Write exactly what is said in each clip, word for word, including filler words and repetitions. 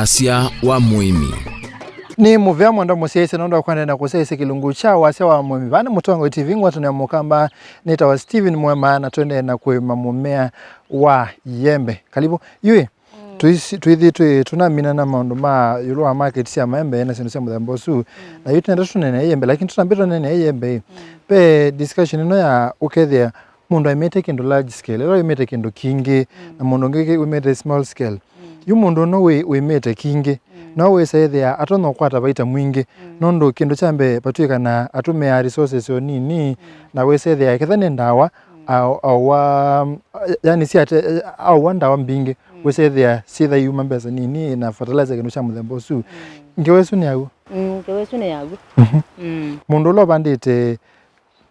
Wasya wa mũĩmi. Nĩ mũvea mwenda mũsyaĩĩsya nũndũ wa kũendeea na kũsyaĩĩsya kĩlungu kya wasya wa mũĩmi. Vaa nĩ Mũtongoi T V, ngwatanĩo ya Mũkamba, nĩtawa Stephen Mwema, na tũendee na kũĩma mũmea wa ĩembe. Karibu. Yu ĩ, mm, twĩsi-, twĩthi twĩ, tũnamina na maũndũ ma ĩũlũ wa market sya maembe na syĩndũ sya mũthemba ũsu. Mm. Na yu tũnenda tũneenee ĩembe, lakini tũtambĩte tũneenee ĩembe ĩ, mm, ve discussion ĩno ya ũkethĩa mũndũ aimĩte kĩndũ large scale, ĩla wĩmĩte kĩndũ kingĩ, mm, na mũndũ ũngĩ wĩmĩte small scale. Mm. Yu mũndũ ũno wĩ-, wĩmĩte kingĩ, mm, no wĩsa ĩthĩa atonya ũkwata vaita mwingĩ, mm, nũndũ kĩndũ kya mbee vatw'ĩkana atũmĩaa resources o nini, mm, na wĩsa ĩthĩa ketha nĩ ndawa, mm, a-, aũa, yani syate-, aũa ndawa mbingĩ, mm, wĩsa ĩthĩa syĩtha iuma mbesa nini na fertilizer kĩndũ kya mũthemba ũsu. Mm. Ngewa ĩsu nĩ yaw'o? Mm, ngewa ĩsu nĩ yaw'o. Mhm. Mm. Mũndũ ũla ũvandĩte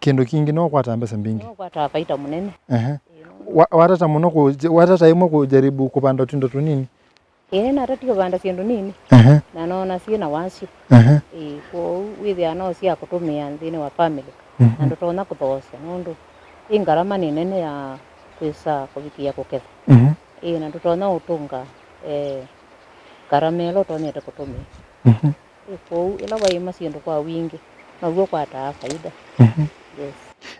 kĩndũ kingĩ nĩwe ũkwataa mbesa mbingĩ. Nĩwe ũkwataa faita mũnene. Ehe. Ĩĩ, no. Wa-, watata mũno kũ-, watata ĩmwe kũjaribu kũvanda tũindo tũnini? Ĩĩ, nĩnatatie kũvanda syĩndũ nini. Ehe. Na noona syĩ na wasyo. Ehe. Ĩĩ, kwoou wĩthĩaa no sya kũtũmĩa nthĩnĩ wa family. Mhm. Na ndũtonya kũthoosya nũndũ ĩ ngarama nĩ nene ya kwĩsa kũvikĩa kũketha. Mhm. Ĩĩ, na ndũtonya ũtũnga, eh, ngarama ĩla ũtonyete kũtũmĩa. Mhm. Ĩ, kwoou, ĩla waĩma syĩndũ kwa wingĩ, now'o ũkwataa faida. Mhm. Yes.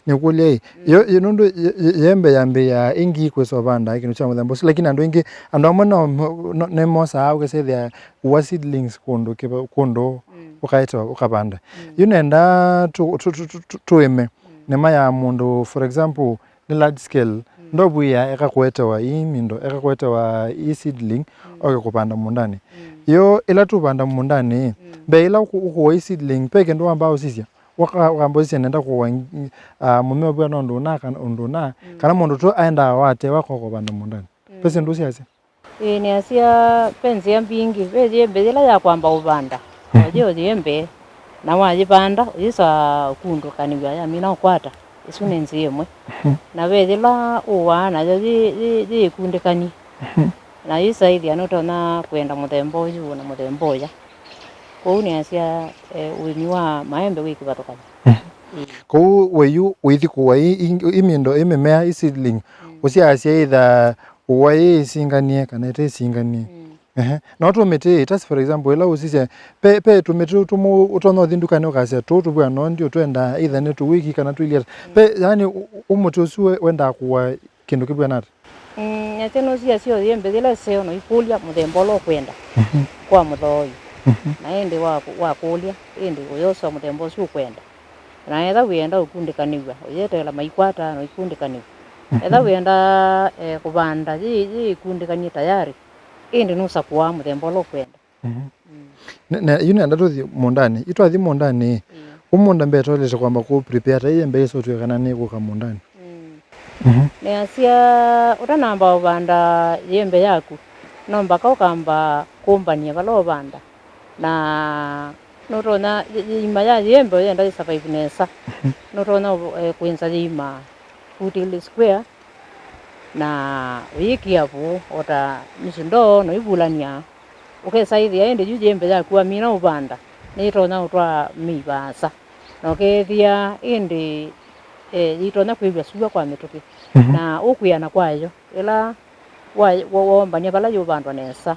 Nĩkũlya ĩ, mm, yo, yo, nũndũ ĩ-, ĩ-, ĩembe yambĩĩaa ĩngĩ kwĩsa ũvandaa kĩndũ kya mũthemba ũsu, lakini andũ aingĩ, andũ amwe no, no, nĩmosaa ũkasethĩa ũa seedlings kũndũ kĩva-, kũndũ, mm, ũkaetewa ũkavanda. Mm. Yu nenda tũ-, tũ-, tũ-, tũ-, tũ-, tũĩme, mm, nĩma ya mũndũ, for example, nĩ large scale. Mm. Ndovw'ĩa eka kũetewa ii mindo, eka kũetewa ii seedling, mm, oke kũvanda mũũndanĩ. Mm. Yo, ĩla tũvanda mũũndanĩ, mm, mbee ĩla ũkũ-, ũkũwa ii seedling, ve kĩndũ wambaa ũsisya? Ũka-, ũkamba ũsisya nenda kũwa, ah, mũmea ũvw'ana ũndũ ũna kana ũndũ ũna, mm, kana mũndũ tu aendaa watewa koka kũvanda mũũndanĩ? Mm. Ve syĩndũ ũsiasya? Ĩĩ, nĩasya ve nzĩa mbingĩ. Ve ĩembe yĩla ya kwamba ũvanda, mhm, ũyĩ ũyĩembe, na wayĩvanda, ũyĩsa kũndũkanĩw'a yamina ũkwata, ĩsu nĩ nzĩa ĩmwe. Mhm. Na ve yĩla ũwaa nayo yĩ, yĩ, yĩĩkundĩkany'e, mhm, na yĩsa ĩthĩa nũtonya kwenda mũthemba ũyũ na mũthemba ũya. Kwoou nĩasya, eh, ũĩmi wa maembe wĩ kĩvathũkany'o. Mhm. Ĩĩ. Kwoou we yu ũithi kũwa ĩ, ĩ, ĩ mindo, ĩ mĩmea, ĩ seedling, mm, ũsyaasya ĩtha ũwa ĩ ĩsinganie kana ĩte ĩsinganie. Mm. Ehe. No tũmĩtĩ, just for example, ĩla ũsisya, pe, pe tũmĩtĩ tũmũ ũtonya ũthi ndukanĩ ũkasya, tũũ tũvw'ana ũũ ndio twendaa, either nĩ tũwiki kana tũilyĩ ata. Mm. Pe, yani, ũ-, ũ-, mũtĩ ũsu we-, wendaa kũwa kĩndũ kĩvw'ana ata? Mm, na tena ũsiasya ĩembe yĩla ĩseo, no ikũlya mũthemba ũla ũkwenda, mhm, kwa mũthooyu. Mhm. Na ĩndĩ wa, wakũlya, ĩndĩ ũyosa mũthemba ũsu ũkwenda. Na etha wĩenda ũkundĩkanĩw'a, ũyeteela maikwata na ikundĩkanĩw'a. Mhm. Etha wĩenda, eh, kũvanda yĩ, yĩ ikundĩkanie tayarĩ, ĩndĩ nũsakũaa mũthemba ũla ũkwenda. Mhm. Mm. Ne-, ne-, yu nenda tũthi mũũndanĩ. Yu twathi mũũndanĩ, mm, ũmũnda mbee twaĩlĩte kwamba kũ prepare ata ĩembe yĩsa ũtw'ĩka kana nĩkũka mũũndanĩ? Mm. Mhm. Nĩasya, ũtanamba ũvanda ĩembe yaku, no mbaka ũkamba kũmbany'a vala ũvanda. Na nũtonya, ĩ-, ĩima ya ĩembe ũyenda yĩ survive nesa. Mhm. Nũtonya, eh, kwĩnza ĩima foot ĩlĩ square, na ũyĩkĩa vũũ o ta nusu ndoo, na ũivulany'a. Ũkesa ĩthĩa ĩndĩ yu ĩembe yaku wamina ũvanda, nĩyĩtonya ũtwaa mĩi vaasa. Na ũkeethĩa ĩndĩ, eh, yĩitonya kwĩw'a sua kwa mĩtũkĩ. Mhm. Na ũkwĩana kwayo, ĩla wa-, wa-, woombany'a vala yũvandwa nesa,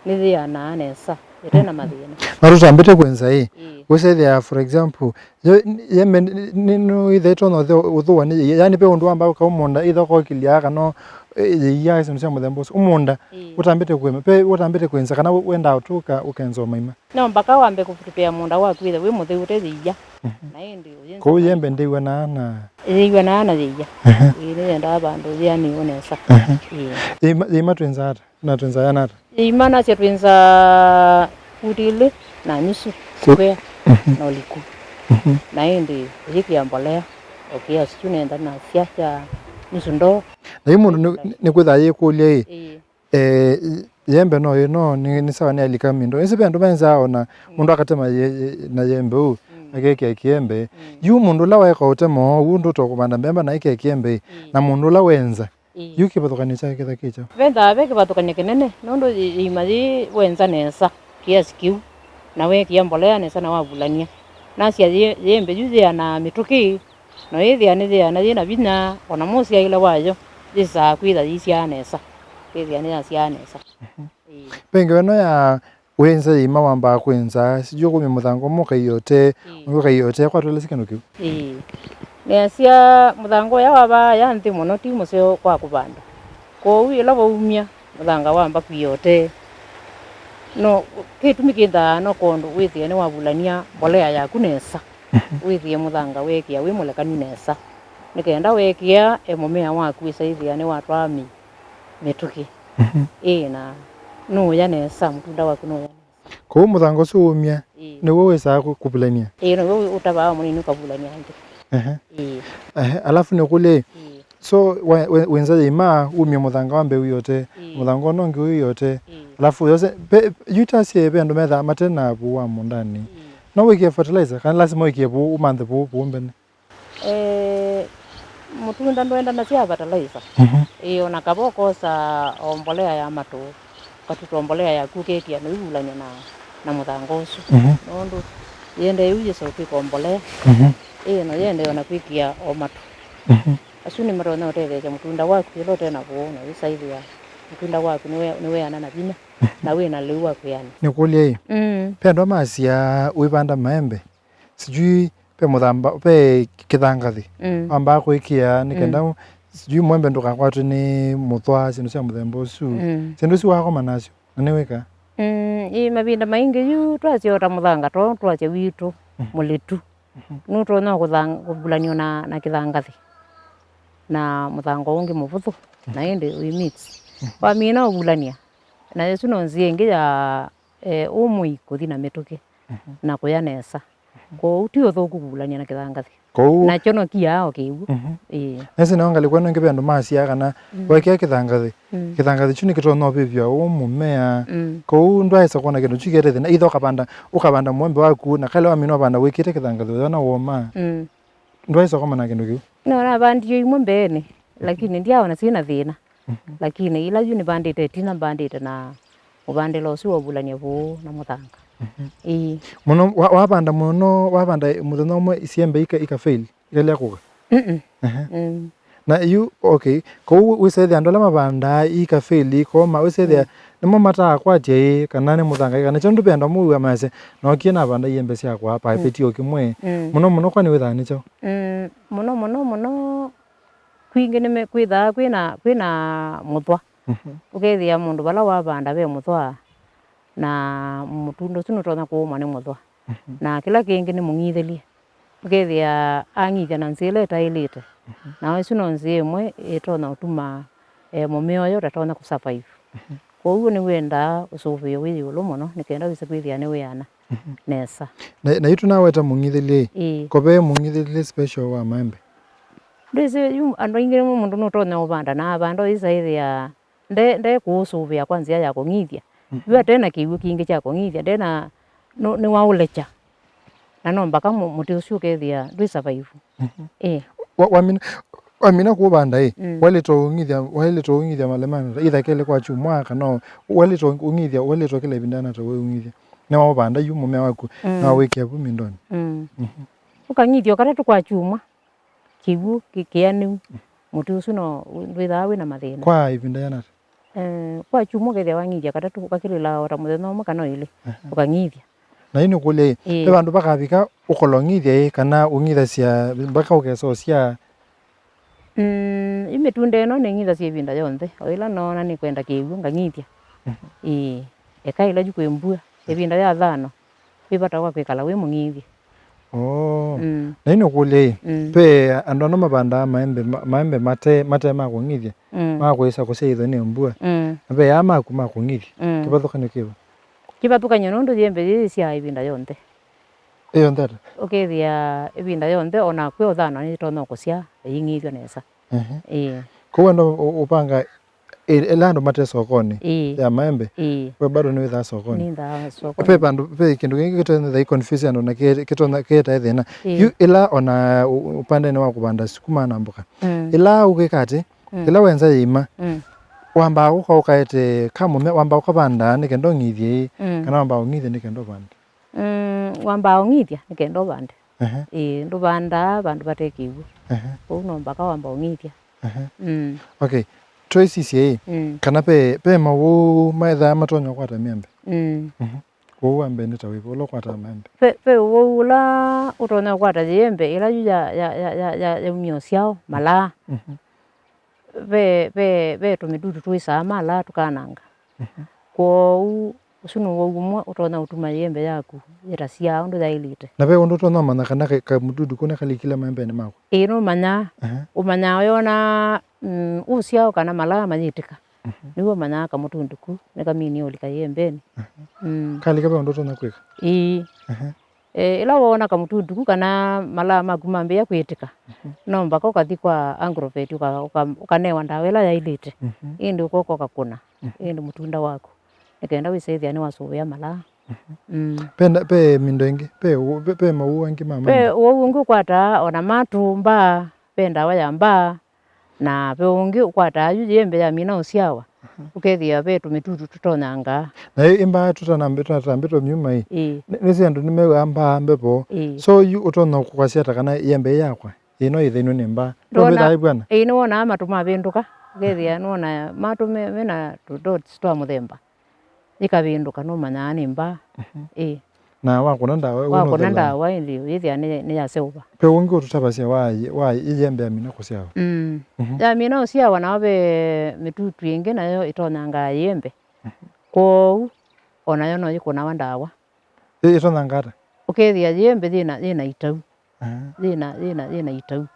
nĩyĩanaa nesa, ĩte na mathĩna. Na tũtambĩte kwĩnza ĩ, ĩĩ, wĩsethĩa, for example, yo, ĩembe nĩ, nĩ, nĩ, nĩwĩtha ĩtonya ũthũa nĩ yĩia, yani ve ũndũ wamba ũka ũmũnda, ĩtha ũkokĩlya kana, ĩ, yĩia, syĩndũ sya mũthemba ũsu. Ũmũnda, ĩĩ, ũtambĩte kwĩma, ve ũtambĩte kwĩnza kana wendaa ũtũka ũkenza ũmaima. No mbaka wambe kũprepare mũũnda waku wĩthe wĩ mũtheu ũte yĩia. Mhm. Na ĩndĩ ũyĩnza. Kwoou ĩembe ndĩw'anaa na. Yĩw'anaa na yĩia. Ehe. Ĩĩ, nĩyendaa vandũ yĩanĩwe nesa. Ehe. Ĩĩ. Yĩima, yĩima twĩnza ata? Na twĩnza yana ata? Yĩima nasya twĩnza futi ilĩ na nusu square, mhm, na ũliku. Mhm. Na ĩndĩ ũyĩkĩa mbolea, ũkĩa situ nenda nasya sya nusu ndoo. Na yu mũndũ nĩ, nĩkwĩthaa yĩkũlya ĩ, ĩĩ. Eh, ĩ-, ĩembe no ĩ, no nĩ, nĩ sawa nĩ alika mindo. Ĩsĩ ve andũ menzaa ona, mm, mũndũ akatema ye-, ye-, na ĩembe ũu, mm, akekĩa kĩembe. Mm. Yu mũndũ ũla waeka ũtema ũu, ndũto kũvanda mbemba na ekĩa kĩembe, mm, na mũndũ ũla wenza. Ĩĩ. Yu kĩvathũkany'o kya ketha kĩ kyaũ? Vethaa ve kĩvathũkany'o kĩnene, nũndũ ĩ-, ĩima yĩĩ wenza nesa kĩasi kĩu, na wekĩa mbolea nesa na wavulany'a. Nasya yĩ-, ĩembe yu yĩanaa mĩtũkĩ, na yĩthĩa nĩyĩana yĩ na vinya, o na mũsyaĩle wayo yĩsaa kwĩtha yĩsyaa nesa, yĩthĩa nĩyasyaa nesa. Mhm. Ĩĩ. Ve ngewa ĩno ya Wĩ nza yĩima wambaa kwĩ nza, sijui kũmya mũthanga ũmwe ũkaiya ũtee, ĩĩ, ũngĩ ũkaiya ũtee, kwa twelesye kĩndũ kĩu. Ĩĩ. Nĩasya mũthanga ũya wavaa ya nthĩ mũno ti mũseo kwa kũvanda. Kwoou yĩla vaumya mũthanga wamba kwia ũtee, no kĩtumi kĩnthaa no kwondũ wĩthĩe nĩwavulany'a mbolea yaku nesa. Mhm. Wĩthĩe mũthanga weekĩa wĩ mũlekanu nesa, nĩ kenda weekĩa e mũmea waku wĩsaĩthĩa nĩwatwaa mĩ- mĩtũkĩ. Mhm. Ĩĩ, na nũũya nesa, mũtunda waku nũũya nesa. Kwoou mũthanga ũsu ũũmya, ĩĩ, nĩw'o wĩsaa kũ- kũvulany'a? Ĩĩ, nĩw'o ũtavaa mũnini ũkavulany'a nthĩ. Ehe. Ĩĩ. Ehe, alafu nĩkũlye, ĩĩ, so, we- we- wĩ nza yĩima, umye mũthanga wa mbee wĩote, ĩĩ, mũthanga ũno ũngĩ wĩote, ĩĩ, alafu yose, pe- yu tasye ve andũ methaa mate na vũũ wa mũũndanĩ. Ĩĩ. No wĩkĩe fertilizer, kana lasima wĩkĩe vũũ, ũmanthe vũũ, vũũ mbene? Eh, mũtunda ndwendanasya fertilizer. Mhm. Ĩĩ, ona kava ũkosa o mbolea ya matũ, ũkatuta o mbolea yaku ũkekĩa na ũivulany'a na, na mũthanga ũsu. Mhm. Nũndũ yĩendee yu yĩsa ũtw'ĩka o mbolea. Mhm. Ĩĩ, no yĩendee ona kwĩkĩa o matũ. Mhm. Asu nĩmatonya ũtetheesya mũtunda waku yĩla ũte na vũũ, na wĩsaĩthĩa mũtunda waku nĩwe- nĩweana na vinya, mhm, na wĩ na lĩu wa kwĩana. Nĩkũlye ĩ, mm, ve andũ masya wĩvanda maembe, sijui ve mũthamba, ve kĩthangathĩ, mm, wambaa kwĩkĩa nĩ kenda, mm, sijui mwembe ndũkakwatwe nĩ mũthwa, syĩndũ sya mũthemba ũsu. Mm. Syĩndũ isu wakoma nasyo, na nĩwĩka? Mm, ĩ mavinda maingĩ yu twasya o ta mũthanga too twasya witũ, mhm, mũlĩtu. Mhm. Nũtonya kũthang- kũvulanio na, na kĩthangathĩ na mũthanga ũngĩ mũvũthũ, na ĩndĩ wĩ mix. Mhm. Wamina ũvulania, na ĩsu no nzĩa ĩngĩ ya eh, ũmũi kũthi na mĩtũkĩ, mhm, na kũya nesa. Mhm. Kwoou ti ũthũku kũvulany'a na kĩthangathĩ. Kwoou nakyo no kiaa o kĩw'ũ. Mhm. Ĩĩ. Nĩsĩ nao ngalĩko ĩno ĩngĩ ve andũ masyaa kana, mm, wekĩa kĩthangathĩ, mm, kĩthangathĩ kyu nĩkĩtonya ũvĩvya ũũ mũmea. Mm. Kwoou ndwaĩsa kwona kĩndũ kyu kĩete thĩna. Either ũkavanda, ũkavanda mũembe waku, na kale wamina ũvanda wĩkĩte kĩthangathĩ ũyona woma. Mm. Ndwaĩsa ũkomana na kĩndũ kĩu? No, navandie imwe mbeenĩ, lakini ndyaona syĩ na thĩna. Mhm. Lakini ila yu nĩvandĩte ĩtina, mbandĩte na mũvandĩlo ũsu wa ũvulany'a vũũ na mũthanga. Mhm. Ĩĩ. Mũno, wa- wavanda mũno, wavanda mũthenya ũmwe syembe ika- ika fail, ikalea kũka? Mm-mm. Ehe. Mm. Na yu, okay, kwoou wĩsethĩa andũ ala mavandaa ika fail, ikoma, wĩsethĩa, mm, nĩmo mataa kwatya ĩ, kana nĩ mũthanga ĩ, kana kyo ndũvenda mũua masya, nookie navanda iembe syakwa, mm, paipeti o kĩmwe. Mm. Mũno mũno kwani wĩthaa nĩkyo? Mm, mũno mũno mũno, kwingĩ nĩme- kwĩthaa kwĩna, kwĩna mũthwa. Mhm. Ũkethĩa mũndũ vala wavanda ve mũthwa, na mũtunda ũsu nũtonya kũũmwa nĩ mũthwa. Mhm. Na kĩla kĩngĩ nĩ mũng'ithĩlye. Ũkethĩa ang'ithya na nzĩa ĩla ĩtaĩlĩte. Mhm. Na ĩsu no nzĩa ĩmwe ĩtonya ũtuma, eh, mũmea ũyũ ũtatonya kũ survive. Mhm. Kwoou nĩwendaa ũsũvĩo wĩ ĩũlũ mũno nĩ kenda wĩse kwĩthĩa nĩwĩana, mhm, nesa. Na, na yu tũnaweta mũng'ithĩlye, ĩĩ, ko ve mũng'ithĩlye special wa maembe? Ndwĩsĩ yu andũ aingĩ nĩmo mũndũ nũtonya ũvanda na avanda ũyĩsa ĩthĩa nde- ndekũũsũvĩa kwa nzĩa ya kũng'ithya. Mhm. Yu ate na kĩw'ũ kingĩ kya kũng'ithya, nde na nũ- nĩwaũlekya. Na no mbaka mũ- mũtĩ ũsu ũkethĩa ndwĩ survive. Mhm. Ĩĩ. Wa- wamina, wamina kũvanda ĩ, mm, waĩlĩtwe ũng'ithya, waĩlĩtwe ũng'ithya malemano ita kelĩ kwa kyumwa, kana waĩlĩtwe ũng'ithya, waĩlĩtwe kĩla ĩvinda nata we ũng'ithya? Nĩwaũvanda yu mũmea waku, mm, nĩwawĩkĩa vu mindonĩ. Mm. Mhm. Ũkang'ithya o katatũ kwa kyumwa, kĩw'ũ kĩ- kĩanĩu, mũtĩ ũsu no ndwĩthaa wĩ na mathĩna. Kwa ĩvinda yĩana ata? Eh, kwa kyumwa ũkethĩa wang'ithya katatũ, ũkakĩlĩla o ta mũthenya ũmwe kana ĩlĩ, aha, ũkang'ithya. Na yu nĩkũlya ĩ, ĩĩ, ve vandũ vakavika ũkolong'ithya ĩ, kana ũng'ithasya mpaka ũkesa ũsyaa? Mm, yu mĩtunda ĩno nĩng'ithasya ĩvinda yonthe, o ĩla noona nĩkwenda kĩw'ũ ngang'ithya. Mhm. Ĩĩ, eka ĩla yu kwĩ mbua, ĩvinda ya thano, wĩ vata wa kwĩkala wĩ mũng'ithye. Oo. Mm. Na yu nĩkũlya ĩ, mm, ve andũ ano mavandaa maembe, ma- maembe mate, mate ma kũng'ithya, mm, ma kwĩsa kũsyaĩthwa nĩ mbua. Mm. Na ve aa maku ma kũng'ithya. Mm. Kĩvathũkany'o kĩva? Kĩvathũkany'o nũndũ yĩembe yĩĩ syaa ĩvinda yonthe. Ĩ yonthe ata? Ũkethĩa ĩvinda yonthe, o na kwĩ ũthano nĩyĩtonya kũsyaa, ĩing'ithw'a nesa. Ehe. Ĩĩ. Kwoou andũ ũ- ũvanga ĩ- ĩla andũ mate sokonĩ, ĩĩ, ya maembe, ĩĩ, we bado nĩwĩthaa sokonĩ? Nĩthaa sokonĩ. Ve vandũ, ve kĩndũ kĩngĩ kĩtonya confuse andũ na kĩ- kĩtonya kĩetae thĩna. Ĩĩ. Yu ĩla ona ũ- ũpandenĩ wa kũvanda sukuma na mboka. Mm. Ĩla ũkwĩka atĩ, mm, ĩla wenza yĩima, mm, wambaa ũka ũkaete kamũmea, wambaa ũkavanda nĩ kenda ũng'ithye ĩ, mm, kana wambaa ũng'ithye nĩ kenda ũvande? Mm, wambaa ũng'ithya nĩ kenda ũvande. Ehe. Ĩĩ, ndũvandaa vandũ vate kĩw'ũ. Ehe. Kwoou no mbaka wamba ũng'ithya. Ehe. Mm. Okay. Twĩsisye ĩ, mm, kana ve, ve mawau methaa matonya kũkwata mĩembe? Mm. Mhm. Ũwau wa mbee nĩ ta wĩva, ũla ũkwataa maembe? Ve, ve ũwau ũla ũtonya kũkwata yĩembe ĩla yu ya, ya, ya, ya, ya, yaumia ũsyao, malaa. Mhm. Ve, ve, ve tũmĩtutu twĩsaa malaa tũkananga. Mhm. Kwoou, ũsu nĩ ũwau ũmwe ũtonya ũtuma yĩembe yaku yĩtasyaa ũndũ yaĩlĩte. Na ve ũndũ ũtonya ũmanya kana ka-, kamũtutu kau nĩkalikile maembenĩ maku? Ĩĩ, nũmanyaa. Aha. Ũmanyaa ũyona, mm, ũsyao kana malaa mayĩtĩka. Mhm. Nĩw'o ũmanyaa kamũtutu kau nĩkaminie ũlika yĩembenĩ. Aha. Mm. Kalika ve ũndũ ũtonya kwĩka? Ĩĩ. Aha. E, ĩla woona kamũtutu kau kana malaa maku mambĩĩa kwĩtĩka, mhm, no mbaka ũkathi kwa agrovet ũka-, ũka-, ũkanewa ndawa ĩla yaĩlĩte. Mhm. Ĩndĩ ũkoka ũkakũna, mhm, ĩndĩ mũtunda waku, nĩ kenda wĩsĩthĩa nĩwasũvĩa malaa. Mhm. Mm. Ve nda-, ve mĩndo ĩngĩ, ve ũ-, ve, ve maũwau angĩ ma maembe? Ve ũwau ũngĩ ũkwataa o na matũ, mbaa, ve ndawa ya mbaa, na ve ũngĩ ũkwataa yu yĩembe yamina ũsyawa, mhm, ũkethĩa ve tũmĩtutu tũtonyangaa. Na ĩ, ĩ mbaa tũtanambĩ-, tũtatambĩtwe myuma ĩ? Ĩĩ. Nĩ, nĩsĩ andũ nĩmew'aa mbaa mbevo. Ĩĩ. So yu ũtonya kũkwasya ata kana yĩembe ĩ yakwa? Ĩĩ, no ĩthĩnw'e nĩ mbaa. Ndona, ndona ĩvw'ana? Ĩĩ, nĩwonaa matũ mavĩndũka, ũkethĩa nĩwona matũ me, mena tũ dots twa mũthemba, yĩkavĩndũka, nũmanyaa nĩ mbaa. Mhm. Ĩĩ. Na wakũna ndawa, wakũna ndawa, ĩndĩ yĩthĩa nĩ, nĩyaseũva. Ve ũngĩ ũtũtavasya wa, wa yĩembe yamina kũsyawa? Mm. Mhm. Yamina ũsyawa, nao ve mĩtutu ĩngĩ nayo ĩtonyangaa yĩembe. Mhm. Kwoou, o nayo no yĩkũnawa ndawa. Ĩ-, ĩtonyangaa ata? Ũkethĩa yĩembe yĩna, yĩna itau. Aha. Yĩna, yĩna, yĩna itau.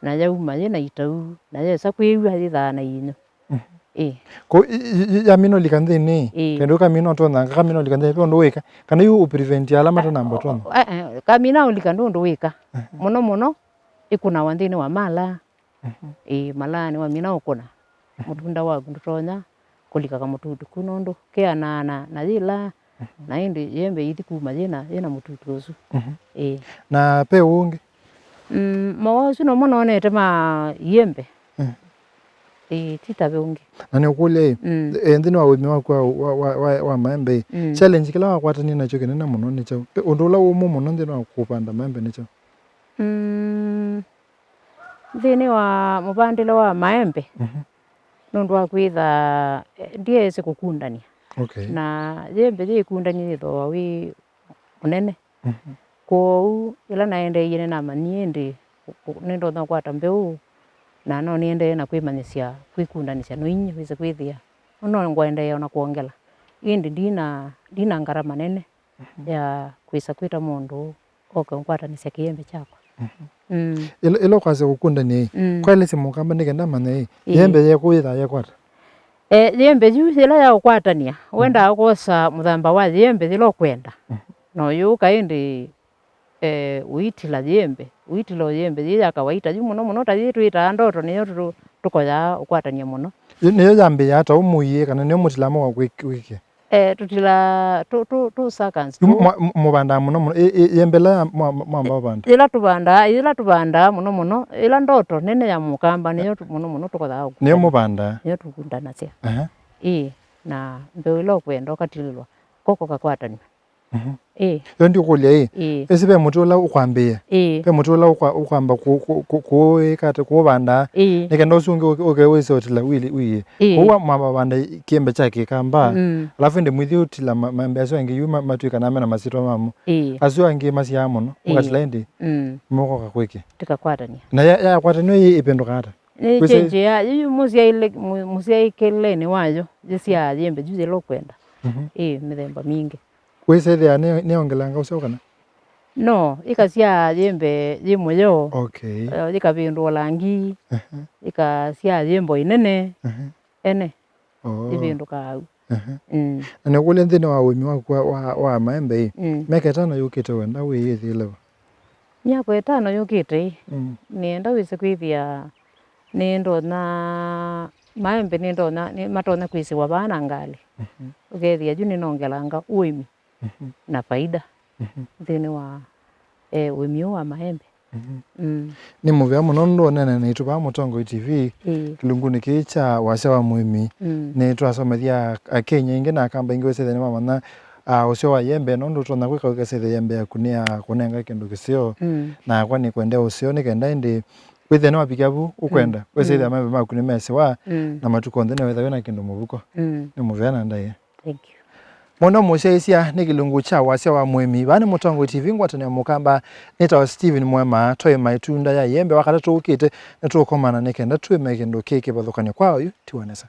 Na yauma yĩna itau, na yesa kwĩw'a yĩthaa na inyũ. Mhm. Ĩĩ. Ko i-, i-, i-, yamina ũlika nthĩnĩ? Ĩĩ. Kĩndũ kamina ũtonyanga, kamina ũlika nthĩnĩ, ve ũndũ wĩka? Kana yu ũprevent ala matanamba ũtonya? Eh, eh, kamina ũlika ndũ ũndũ wĩka. Aha. Mũno mũno, ĩkũnawa nthĩnĩ wa malaa. Mhm. Ĩĩ, malaanĩ wamina ũkũna, mũtunda waku ndũtonya kũlika kamũtutu kau nũndũ keanaa na, na yĩla, mhm, na ĩndĩ yĩembe ĩithi kuma yĩna, yĩna mũtutu ũsu. Mhm. Ĩĩ. Na ve ũngĩ? Mm, mowau asu nomo nonete ma iembe. Mm. Ĩĩ, ti ta ve ũngĩ. Na nĩũkũlya ĩ, mm, e, nthĩnĩ wa ũĩmi waku wa, wa, wa, wa, wa maembe ĩ, mm, challenge kĩla wakwatanie nakyo kĩnene mũno nĩ kyaũ? Ve ũndũ ũla ũmũ mũno nthĩnĩ wa kũvanda maembe nĩ kyaũ? Mm, nthĩnĩ wa mũvandĩle wa maembe, mhm, nũndũ wa kwĩtha, eh, ndyeesĩ kũkundany'a. Okay. Na yĩembe yĩkundany'a yĩthooa wĩ mũnene. Mhm. Kwoou, ĩla naendeeie nĩnamanyie ĩndĩ kũ-, kũ-, nĩndonya kũkwata mbeũ, na no nĩendee na kwĩmanyĩsya kwĩkundanĩsya no inyie wĩse kwĩthĩa. No ngũendeea o na kwongela. Ĩndĩ ndina, ndina ngarama nene, mhm, ya kwĩsa kwĩta mũndũ oke ũngwatanĩsya kĩembe kyakwa. Mhm. Mm. Ĩla, ĩla ũkwasya kũkundany'a ĩ, mm, kwaĩlĩsye mũkamba nĩ kenda amanye ĩ, ĩĩ, yĩembe yekũ yĩthaa yekwata? E, yĩembe yu yĩla ya ũkwatany'a, wendaa, mhm, kwosa mũthemba wa yĩembe yĩla ũkwenda. Mhm. Na ũyũka ĩndĩ, e, ũitila yĩembe, ũitila o yĩembe yĩ ya kawaita yu mũno mũno, ta yĩ twĩtaa ndoto, nĩyo tũ-, tũkoyaa ũkwatany'a mũno. Ĩ, nĩyo yambĩĩa ata ũmũiĩ, kana nĩyo mũtilaa mwa kwĩk-, kwĩkĩa? Eh, tũtila tũ, tũ, tũ seconds. Yu tũ mwa-, mũ-, mũvandaa mũno mũno. Ĩ, ĩ, yĩembe ĩla ya mwa-, mwa-, mwamba ũvanda? Yĩla tũvandaa, yĩla tũvandaa mũno mũno, ĩla ndoto nene ya mũkamba, nĩyo tũ-, mũno mũno tũkothaa ũkundana. Nĩyo mũvandaa? Nĩyo tũkundanasya. Aha. Ĩĩ, na mbeũ ĩla ũkwenda ũkatilĩlwa, koko kakwatanw'a. Mhm. Ĩĩ. Yo ndikũlya ĩ. Ĩĩ. Ĩsi ve mũtĩ ũla ũkwambĩĩa? Ĩĩ. Ve mũtĩ ũla ũkwa-, ũkwamba kũ-, kũ-, kũ-, kũũĩka ata, kũũvandaa? Ĩĩ. Nĩ kenda ũsu ũngĩ ũke, ũke wĩse ũtila wili, wĩĩ. Ĩĩ. Kwoou mwavanda kĩembe kya kĩkamba, mm, alafu ĩndĩ mwĩthi ũtila ma-, maembe asu angĩ yu ma-, matw'ĩkanaa mena masyĩtwa mamo. Ĩĩ. Asu angĩ masyaa mũno, ĩĩ, mũkatila ĩndĩ, mm, mũkoka kwĩkĩ? Tũkakwatany'a. Na ya, yakwatany'a ĩ ĩvĩndũkaa ata? Nĩ kwĩsĩ- change ya, yu mũsyaĩle, mũ-, mũsyaĩkĩlenĩ wayo, yĩsyaa yĩembe yu yĩla ũkwenda. Mhm. Ĩĩ, mĩthemba mingĩ. Wĩsĩthĩa nĩ, nĩyongelanga ũseo kana? No, ĩkasyaa yĩembe yĩ mũyo. Okay. Eh, yĩkavĩndũa langi, aha, yĩkasyaa yĩembe ĩnene. Aha. Ene. Oh. Ĩvĩndũkaa au. Aha. Mm. Na nĩkũlya nthĩnĩ wa ũĩmi waku wa, wa, wa maembe ĩ, mm, myaka ĩtano yũkĩte wenda wĩyĩthĩĩle va? Myaka ĩtano yũkĩte ĩ, mm, nĩenda wĩse kwĩthĩa nĩndonya maembe, nĩndonya, nĩ, matonya kwĩsĩwa vaa na ngalĩ. Mhm. Ũkethĩa yu nĩnongelanga ũĩmi, mhm, na faida, mhm, nthĩnĩ wa, eh, ũĩmi ũũ wa maembe. Mhm. Mm. Nĩ mũvea mũno nũndũ ũneena naitũ vaa Mũtongoi T V, ĩĩ, kĩlungunĩ kĩĩ kya wasya wa mũĩmi. Mm. Nĩtwasomethya Akenya aingĩ na Akamba aingĩ wĩsĩthĩa nĩmamanya, ah, ũseo wa yĩembe, nũndũ ũtonya kwĩka ũkasĩthĩa yĩembe yaku nĩ ya kũnenga kĩndũ kĩseo. Mm. Nakwa nĩkwendea ũseo nĩ kenda ĩndĩ wĩthĩa nĩwavikĩa vu ũkwenda, mm, wĩsĩthĩa, mm, maembe maku nĩmesĩwa, mm, na matukũ onthe nĩwetha wĩna kĩndũ mũvuko. Mm. Nĩ mũvea na ndaĩa. Thank you. Mwana mũsyaĩĩsya nĩ kĩlungu kya wasya wa mũĩmi. Vaa nĩ Mũtongoi T V ngwatanĩo ya Mũkamba, nĩtawa Stephen Mwema. Twaĩma ĩtunda ya ĩembe, Wakatatũ ũkĩte nĩtũũkomana nĩ kenda twĩme kĩndũ kĩ kĩvathũkany'o kwa oyu ti wa nesa.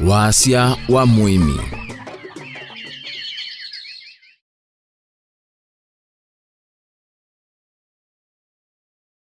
Wasya wa mũĩmi.